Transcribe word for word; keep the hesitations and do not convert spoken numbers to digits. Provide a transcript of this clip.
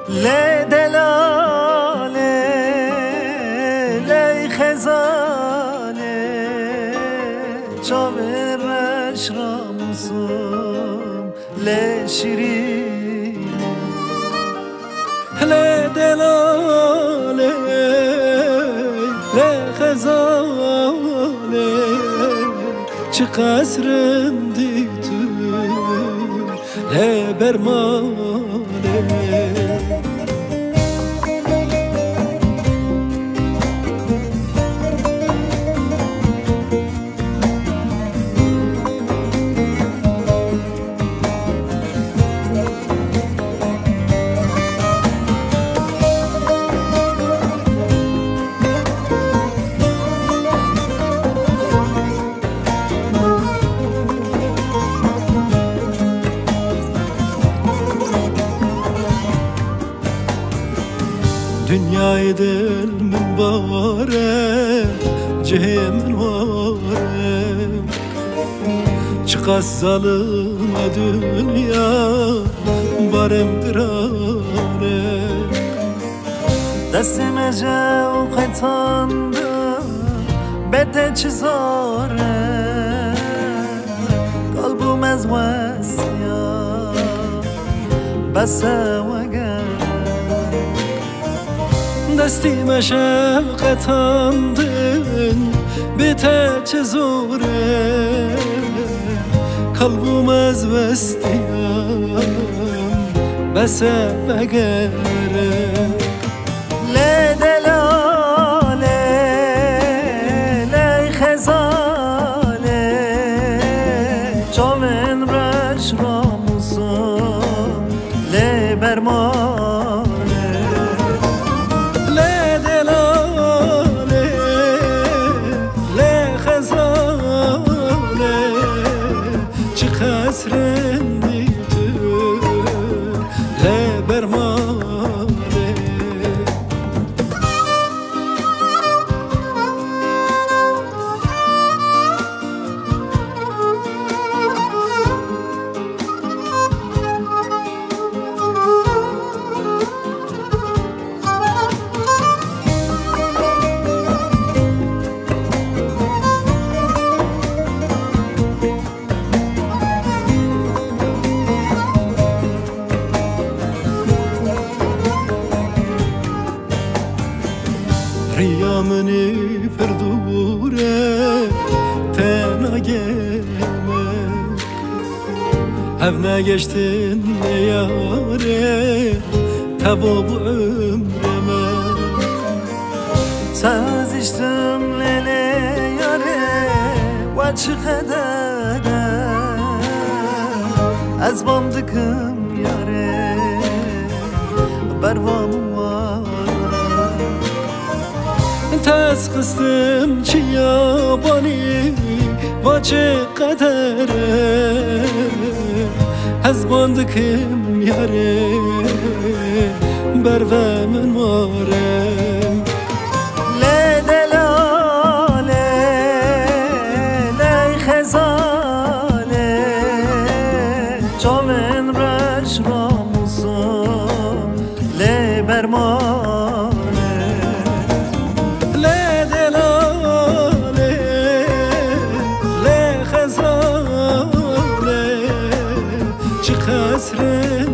Lê delalê, lê xezalê, çavê reş ramûsim, lê şirîn. Lê delalê, lê xezalê, çi qesrin dîtu lê bermalê. Dinyayê dil min bar e, cihê min war e. Çiqas zalim e dinya, barê min giran e. Destê me ji ew qetandin, bê te çi zor e. Kal bûm ez westiya, bes e wegere. Destî me şev qetandin, bê te çi zor e. Kal bûm ez westiyam, bes e vegere. Lê delalê, lê xezalê, çavên reş ramûsim, lê bermalê. Lê delalê, lê xezalê, çi qesrin dîtu lê bermalê. Riya min ê pir dûr e, te nageme. Hev negeştin ê yarê, tevo bû umrê me. Saziştim lê lê yarê, wa çi qeder e. Ez bam dikim yarê, berva min ware. Te ez xistim çiyabanî, va çi qeder e. Ez ban dikim yarê, berve min ware. Lê delalê, lê xezalê, çavên reş ramûsim, lê bermalê. Lê delalê, lê xezalê, çi qesrin